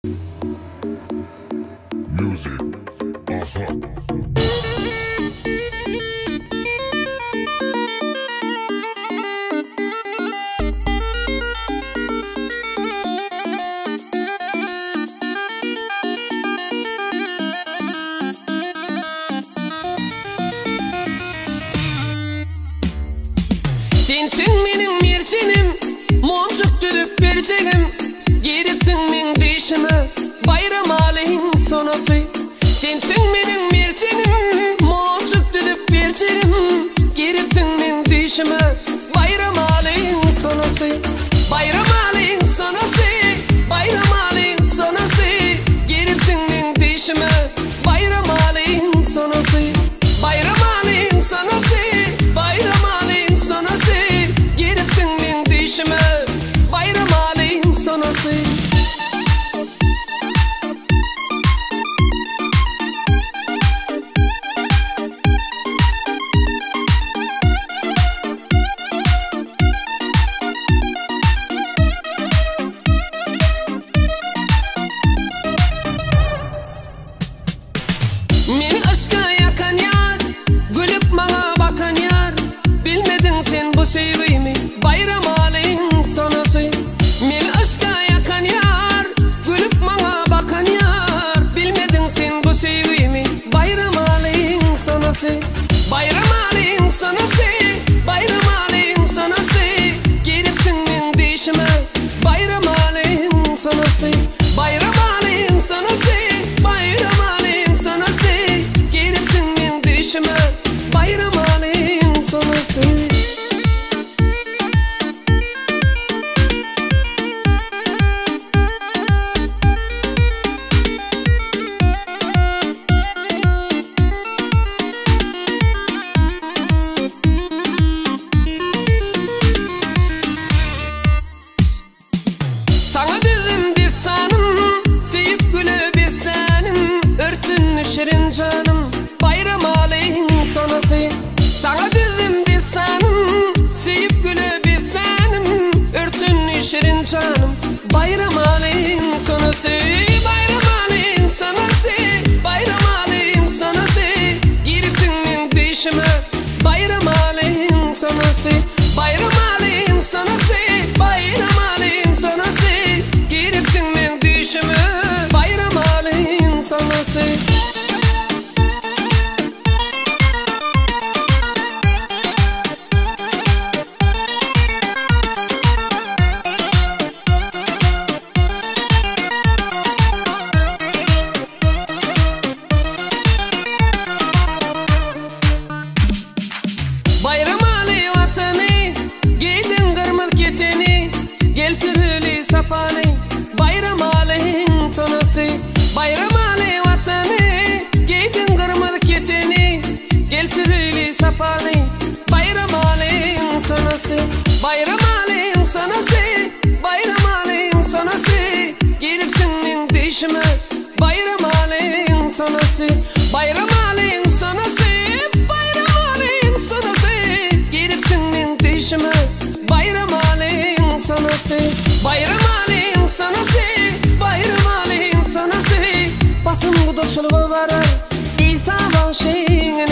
Music. Aha. Sensiň meniň merjenim, Monjuk düzüp berjegim, Giripsiň meň düýşüme, Baýramalyň sonasy. Sensiň meniň merjenim, Monjuk düzüp berjegim, Giripsiň meň düýşüme, Baýramalyň sonasy. Baýramalyň sonasy, Baýramalyň sonasy, Giripsiň meň düýşüme, Baýramalyň sonasy. Baýramalyň sonasy, Baýramalyň sonasy, Giripsiň meň düýşüme, Baýramalyň sonasy. Meni yşka ýakan ýar, Gülüp maňa bakan ýar, Bilmediň sen bu söýgimi, Baýramalyň sonasy. Meni yşka ýakan ýar, Gülüp maňa bakan ýar, Bilmediň sen bu söýgimi, Baýramalyň sonasy. Baýramalyň sonasy, Baýramalyň sonasy, Giripsiň meň düýşüme, Baýramalyň sonasy. Baýramalyň sonasy, Baýramalyň sonasy, Giripsiň meň düýşüme, Baýramalyň sonasy. Saňa düzdüm dessanym, Söýüp güle beslänim, Örtün şirin janym, Baýramalyň sonasy. Saňa düzdüm dessanym, Söýüp güle beslänim, Örtün şirin janym, Baýramalyň sonasy. Baýramalyň sonasy, Baýramalyň sonasy, Giripsiň meň düýşüme, Baýramalyň sonasy. Baýramalyň sonasy, Baýramalyň sonasy, Giripsiň meň düýşüme, Baýramalyň sonasy. Baýramaly watany, Geýdiň gyrmyz keteni, Gel süreli sapany, Baýramalyň sonasy. Baýramaly watany, Geýdiň gyrmyz keteni, Gel süreli sapany, Baýramalyň sonasy. Baýramalyň sonasy, Baýramalyň sonasy, Giripsiň meň düýşüme, Baýramalyň sonasy. Baýramalyň sonasy, Baýramalyň sonasy, Giripsiň meň düýşüme, Baýramalyň sonasy. Baýramalyň sonasy, Baýramalyň sonasy, Basym gudaçylyga barar, Isa bagşyň.